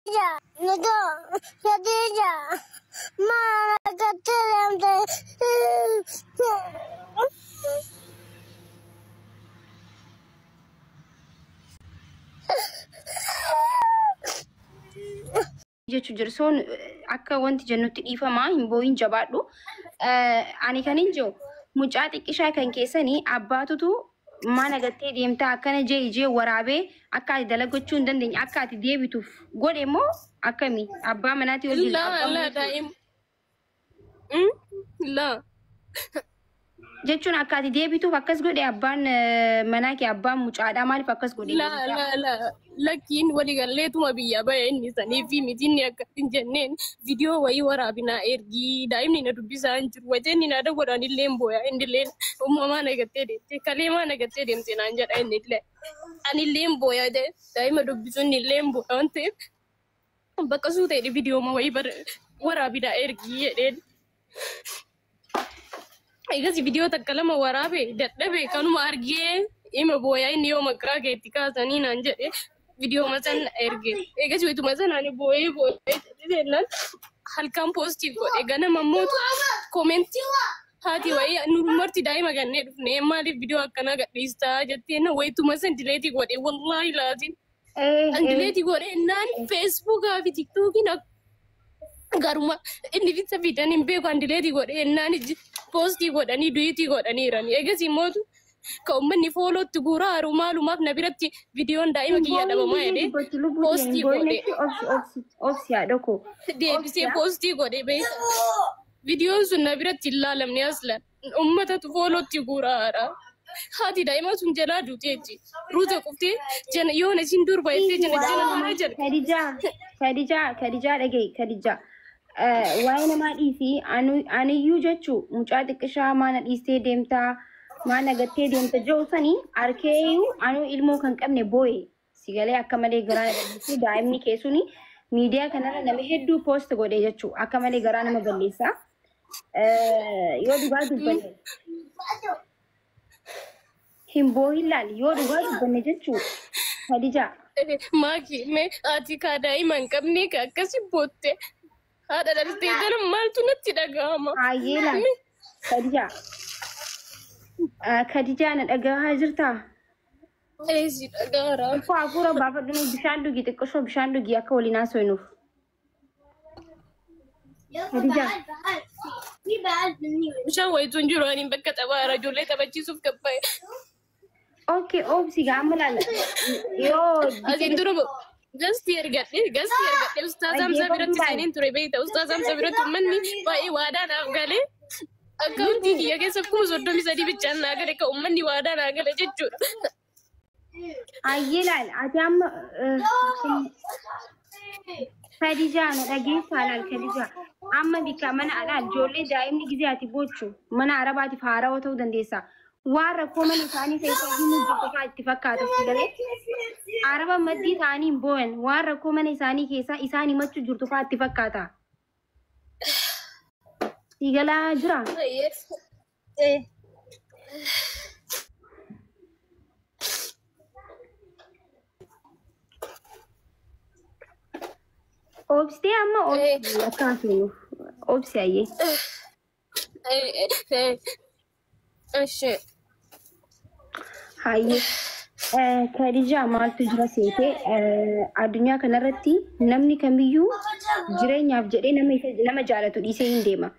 Nito, Khadija, maana gattee deemte. Jechuu jiru. Soon akka wanti jennutti dhiifamaa hin boo'in, jabaadhu. Ani kan hin jiru mucaa xiqqishaa kan keessanii abbaatutu mana gattee deemtaa akkana jee ijee waraabee akka ati dalagachuu hin dandeenye akka ati deebituuf godhe moo akkami abbaa manaatii wajjin Laa abbaa laa manaatii daa'im. Laa. Jechuun akka ati deebituuf akkas godhe abbaan manaa kee, abbaan mucaadhaa maaliif akkas godhe? Laa laa laa, lakkiin waliigalleetuma biyya ba'e inni sanii fi miti inni akka hin jenneen viidiyoo wayii waraabinaa ergii, daa'imni na dubbisaa hin jiru, wajjin inni na dawwadhaan illee hin booya, inni illee uumamaa nagattee deemte, kalee maa nagattee deemte naan jedha, inni illee ani illee hin booya, daa'ima dubbisu inni illee hin booya waan ta'eef bakka suu ta'e viidiyoo wayii waraabinaa ergii jedheen. Egas viidiyoo takka lama waraabe dadhabe, kanuma argee ima booyaa, inni yoo maqaa keetti kaasanii naan jedhe, viidiyoo san erge. Egas wayituma sanaan booyee booyee jennaan halkan post godhe, ganama immoo comment haati wayii "Nurmarti daa'ima gannee dhufne, maaliif viidiyoo akkanaa gadhiistaa?" jetteen, wayituma san delete godhe, wallaahi laatiin. Delete godhe naan Facebookaa fi TikTokiin garuma inni ibsa fidan hin beeku, an delete godhe naan post godhanii duet godhaniirani. Egas immoo ka uummanni followtti guuraa haru maalumaaf na biratti viidiyoon daa'ima kiyya dhabamaa jedhee post godhe. Obsi, haadha koo. Deebisee post godhe beeka. Viidiyoon sun na biratti hin laalamne, aslan uummatatu followtti guuraa hara. Haati daa'ima sun jalaa duuteetti. Ruuta quftee jana yoona isin durba jettee jana jana namaa jala. Khadijaa, Khadijaa, Khadijaa, dhaga'i Khadijaa. Waa'ee namaa dhiisii, aniyyuu jechuu mucaa xiqqishaa maana dhiistee deemtaa, maana gattee deemta jiru sanii arkeeyyuu anuu ilmoo kan qabne boo'e sigalee akka malee garaa na balleessee, daa'imni kee suni miidiyaa kanarra nama hedduu post godhe jechuu akka malee garaa nama balleessa. Yoo dhugaa dubbanne hin boohin laal, yoo dhugaa dubbanne jechuu Khadijaa. Maaki, mee ati kaa daa'ima hin qabne ka akkasi bootte haadha dhaltee jala maaltu natti dhaga'ama? Hayyee laal. Khadijaa. Khadijaa, na dhagahaa jirtaa? Eessi dhaga'aara. Xiqqoo hafuura baafadhu, mee bishaan dhugi, xiqqoshoo bishaan dhugi akka waliin haasofnuuf. Khadijaa. Bishaan wayitu hin jiru, ani bakka taphaara ijoollee taphachiisuuf qophaa'e. Okay, obsi gaa, amma laala. Yoo Asiin dura guest ergadhe Ustaaz Hamzaa biratti seeneen ture beekta. Ustaaz Hamzaa biratti uummanni baay'ee waadaa naaf galee akkaawuntii kiyya keessa 33,000 bichaan naa gale, ka uummanni waadaa naa gale jechuudha. Hayyee laal, ati amma Khadijaa, na dhageessaa laal Khadijaa. Amma bikka mana alaal ijoollee daa'imni gizee ati boochu mana arabaatiif haarawaa ta'uu dandeessa. Waan rakkoo mana isaanii keessa himuu jirtu fa'aa itti fakkaata si galee. Araba maddii ta'anii hin boo'an, waan rakkoo mana isaanii keessaa isaan himachuu jirtu fa'aa itti fakkaata. Si galaa jira? Eh. Obsitee amma obsi akka haasofnuuf. Obsi, hayyee. Ishee. Hayyee. Khadijaa, maaltu jira seetee, addunyaa kanarratti namni kamiyyuu jireenyaaf jedhee nama isa nama jaalatu dhiisee hin deema.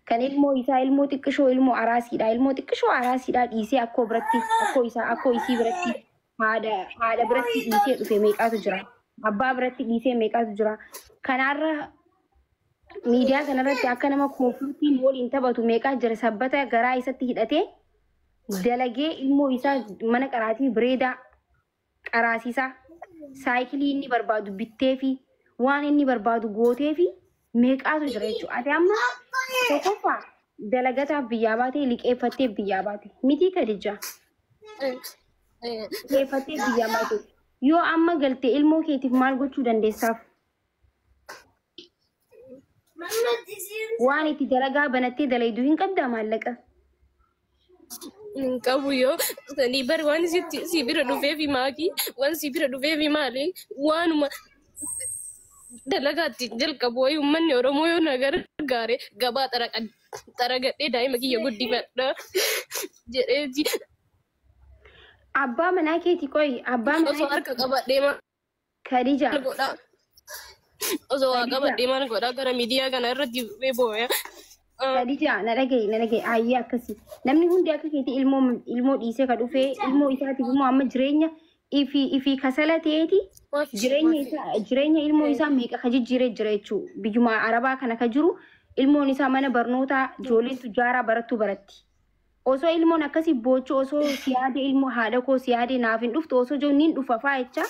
Kan ilmoo isaa, ilmoo xiqqishoo, ilmoo araasiidha, ilmoo xiqqishoo araasiidha dhiisee akkoo biratti, akkoo isaa, akkoo isii biratti, haadha biratti dhiisee dhufe meeqaatu jira. Abbaa biratti dhiisee meeqaatu jira. Kanaarra miidiyaa kanarratti akka nama koonfurtiin waliin taphatu meeqaa jira, sabbata garaa isatti hidhatee dalagee ilmoo isaa mana qaraatii bireedaa qaraasisaa, saayikilii inni barbaadu bittee fi waan inni barbaadu gootee fi meeqaatu jira jechuudha. Ati amma tokkoffaa dalagataaf biyyaa baatee, liqeeffattee biyyaa baate miti Khadija? Liqeeffattee biyyaa baate. Yoo amma galte ilmoo keetiif maal gochuu dandeessaaf? Waan itti dalagaa banattee dalaydu hin qabdaa maallaqa? Hin qabu, yoo sanii bari waan sitti si bira dhufeefi, maakii waan si bira dhufeefi maali waanuma Dalagaa ittiin jalqabu wayii uummanni Oromoo yoo na gargaare gabaa xaragadhee daa'ima kiyya guddifadha jedheeti. Abbaa manaa keetii qoyi abbaa Osoo manaa harka qabadhee maal Khadija. godhaa? Osoo waa qabadhee maal godhaa gara miidiyaa kana irratti booya. Khadija na dhagahi na dhagahi ayyee akkasii namni hundi akka keetii ilmoo ilmoo dhiisee ka dhufee ilmoo isaatiif immoo amma jireenya ifi ifi kasala ta'eeti jireenya isaa jireenya ilmoo isaa meeqa ka jijjiiree jira jechuu biyyuma arabaa kana ka jiru ilmoon isaa mana barnootaa ijoolleen tujjaaraa barattu baratti. Osoo ilmoon akkasii boochuu osoo si yaade ilmoo haadha koo si yaade naaf hin dhuftu osoo jiru niin dhufa faa jecha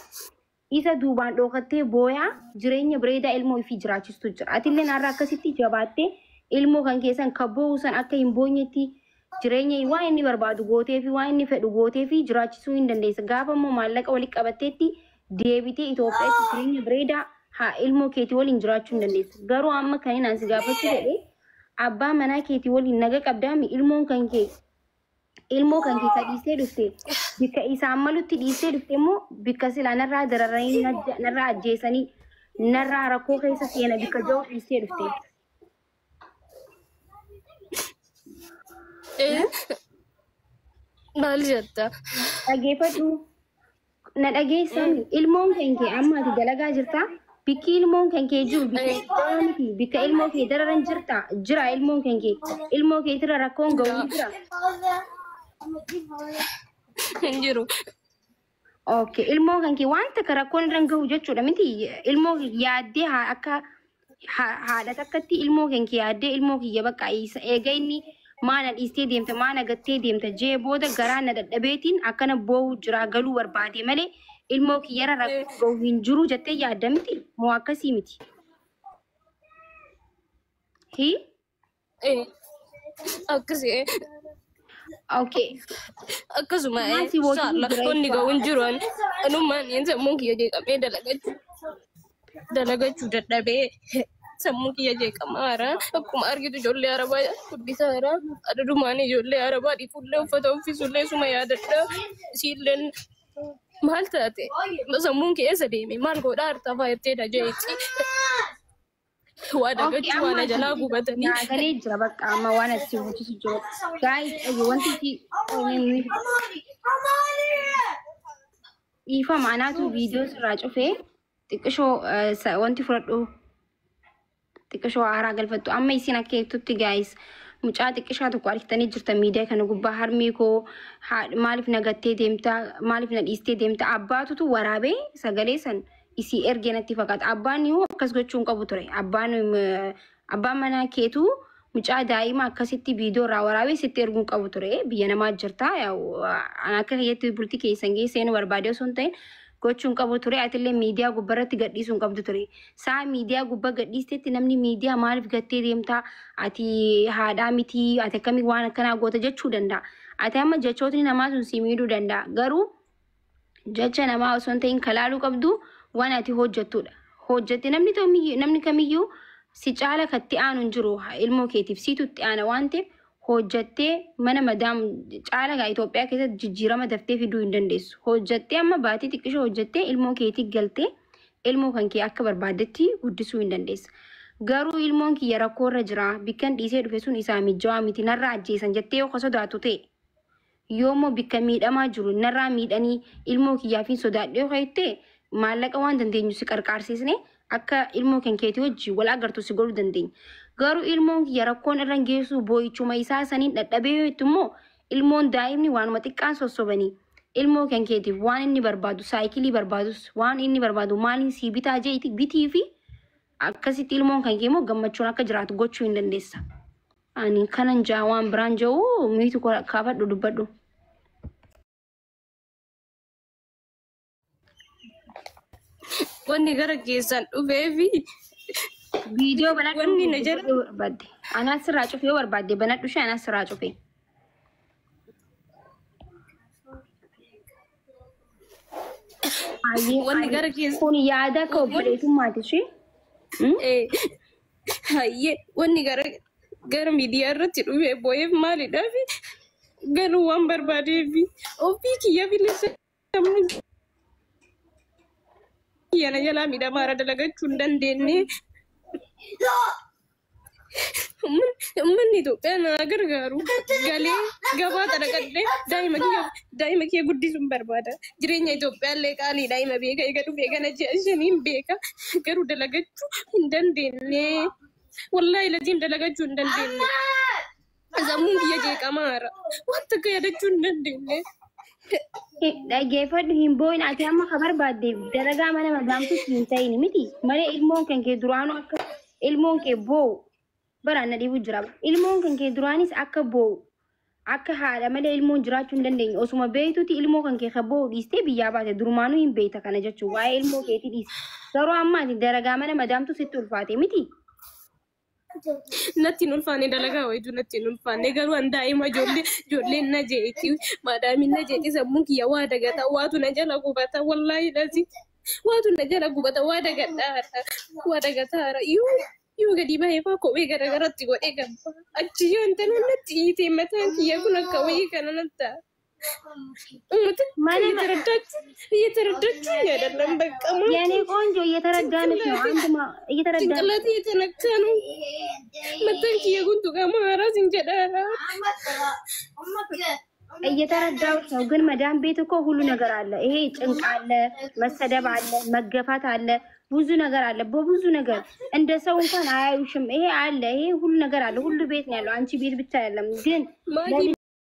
isa duubaan dhokattee booyaa jireenya bareedaa ilmoo ifii jiraachistu jira. Atillee naarraa akkasitti jabaattee ilmoo kan keessan kan boo'u san akka hin boonyetti jireenya waan inni barbaadu gootee fi waan inni fedhu gootee fi jiraachisuu hin dandeessa. Gaafa immoo maallaqa walitti qabatteetti deebitee Itoophiyaatti jireenya bareedaa haa ilmoo keetii waliin jiraachuu hin dandeessa. Garuu amma kan inni si gaafachuu fedhe abbaa manaa keetii waliin naga qabdaami ilmoon kan kee ilmoo kan kee ka dhiistee dhufte bikka isaan malutti dhiistee dhufte immoo bikka silaa narraa dararanii narraa ajjeesanii narraa rakkoo keessa seena bikka jiru dhiistee dhufte. Maal jetta? Dhageeffadhu na dhageessan ilmoon kan kee amma ati dalagaa jirta bikki ilmoon kan kee jiru bikka ijaa miti bikka ilmoo kee dararan jirta jira ilmoon kan kee ilmoo keetirra rakkoon ga'u ni jira. Hin jiru. Okay, ilmoo kan kee waan takka rakkoon irra hin gahu jechuudha miti ilmoo yaaddee haa akka haadha takkatti ilmoo kan kee yaaddee ilmoo kiyya bakka isa eega inni maana dhiistee deemta maana gattee deemta jee booda garaa na dadhabeetiin akkana boo'u jira galuu barbaade malee ilmoo kiyyarra rakkoon gahu hin jiru jettee yaadda miti moo akkasii miti. Hi? Akkasii. Okay. Akkasuma Maal si wajjin inshallah jira wanni jechuudha. gahu hin jiru anummaan sammuun kiyya jeeqamee dalagachuu dadhabee sammuun kiyya jeeqamaa jira. Akkuma argitu ijoollee arabaa guddisaa jira. Adudumaan ijoollee arabaa dhiqullee uffata uffisuullee suma yaadadha. Isiilleen maal taate sammuun keessa deeme maal godhaa hartaa faayatteedha jeeqi. Waa Okay, dagachuu amma waan jalaa gubatanii. Naagalee jira bakka amma waan asii hojjetu jiru. Guys, wanti si dhiifama anaatu viidiyoo sirraa cufee xiqqishoo wanti fudhadhu xiqqishoo haaraa galfattu amma isin akka eegtutti guys mucaa xiqqishaa tokko argitanii jirta miidiyaa kana gubbaa harmee koo maaliif na gattee deemta maaliif na dhiistee deemta abbaatutu waraabee sagalee san isii ergee natti fakkaata abbaan yoo akkas gochuu hin qabu ture abbaan abbaan manaa keetu mucaa daa'ima akkasitti viidiyoo irraa waraabee sitti erguu hin qabu ture biyya namaa jirta an akka kiyyatti bultii keessan geessee nu barbaade osoo hin ta'in gochuu hin qabu ture atillee miidiyaa gubbarratti gadhiisuu hin qabdu ture saa miidiyaa gubbaa gadhiistetti namni miidiyaa maaliif gattee deemtaa ati haadhaa miti ati akkamii waan akkanaa goota jechuu danda'a ati amma jechootni namaa sun si miidhuu danda'a garuu jecha namaa osoo hin ta'in kalaaluu qabdu waan ati hojjettudha. Hojjette namni namni kamiyyuu si caala katti aanu hin jiru ilmoo keetiif siitu itti aana waan ta'eef hojjettee mana madaam caala gaa Itoophiyaa keessatti jijjiirama daftee fiduu hin dandeessu. Hojjettee amma baatii xiqqishoo hojjettee ilmoo keetii galtee ilmoo kan kee akka barbaaddetti guddisuu hin dandeessa. Garuu ilmoon kiyya rakkoo irra jira bikkan dhiisee dhufe sun isaa mijaawaa miti narraa ajjeesan jettee yoo sodaatu ta'e yoommoo bikka miidhamaa jiru narraa miidhanii ilmoo kiyyaaf hin sodaadhe yoo ta'e maallaqa waan dandeenyu si qarqaarsiisne akka ilmoo kan keetii wajjin wal agartu si godhuu dandeenya. Garuu ilmoon kiyya rakkoon irra hin geessu boo'ichuma isaa saniin dadhabee yoo jettu immoo ilmoon daa'imni waanuma xiqqaan sossobanii ilmoo kan keetiif waan inni barbaadu saayikilii barbaadus waan inni barbaadu maaliin sii bitaa jeeti bitii fi akkasitti ilmoon kan kee immoo gammachuun akka jiraatu gochuu hin dandeessa. Ani kanan jaa waan biraan jiru miitu kaafadhu dubbadhu. Wanni gara keessan dhufeefi Viidiyoo banadhu wanni na jala yoo barbaadde. Anaa sirraa cufe yoo barbaadde banadhu ishee anaa sirraa cufe. Ayyee wanni gara keessa kun yaada akka obboleessummaati ishee. Hayyee wanni gara gara miidiyaa irratti dhufee boo'eef maalidhaaf garuu waan barbaadeef ofii kiyya bilisa sammuu Kiyya na jalaa miidhamaara dalagachuu hin dandeenye. Uummanni Itoophiyaa na gargaaru galee gabaa xaraqadhee daa'ima kiyya guddisuun barbaada. Jireenya Itoophiyaa illee qaalii daa'ima beeka eega dhufee kana ji'a shaniin beeka garuu dalagachuu hin dandeenye. Wallaahi laziim dalagachuu hin dandeenye. Sammuun kiyya jeeqamaara. Wanta akka yaadachuu hin dandeenye. Dhaggeeffadhu, hin boo'in. Ati amma ka barbaadde dalagaa mana madaamtus hin ta'in miti malee ilmoon kan kee duraanuu akka ilmoon kee boo'u baraan na dhibu jira. Ilmoon kan kee duraanis akka boo'u, akka haadha malee ilmoon jiraachuu hin dandeenye osuma beektuti ilmoo kan kee ka boo'u dhiistee biyyaa baate. Durumaanuu hin beekta kana jechuun waa'ee ilmoo keetii dhiiste. Garuu amma ati dalagaa mana madaamtu sitti ulfaate miti. Natti hin ulfaanne, dalagaa wayitu natti hin ulfaanne, garuu an daa'ima ijoolleen na jeeti, maadaamiin na jeeti, sammuun kiyya waa dagata, waatu na jala gubata, wallaahi lazi waatu na jala gubata, waa dagadhaara, waa dagataara. Yoo gadi bahee faa kophee garagaratti godhee gabba achi yoo intala natti hiitee mataan kiyya kun akka wayii kana natta uummata እየተረዳችሁ አይደለም። በቃ የኔ ቆንጆ እየተረዳንሽ ነው። አንድ እየተረዳን ጭንቅላቴ እየተነካ ነው። መታን kiyya kun tuqamaa sinjedhaara. እየተረዳሁሽ ነው። ግን መዳም ቤት እኮ ሁሉ ነገር አለ። ይሄ ጭንቅ አለ፣ መሰደብ አለ፣ መገፋት አለ፣ ብዙ ነገር አለ። በብዙ ነገር እንደ ሰው እንኳን አያዩሽም። ይሄ አለ፣ ይሄ ሁሉ ነገር አለ። ሁሉ ቤት ነው ያለው። አንቺ ቤት ብቻ አይደለም። ግን ማጊ።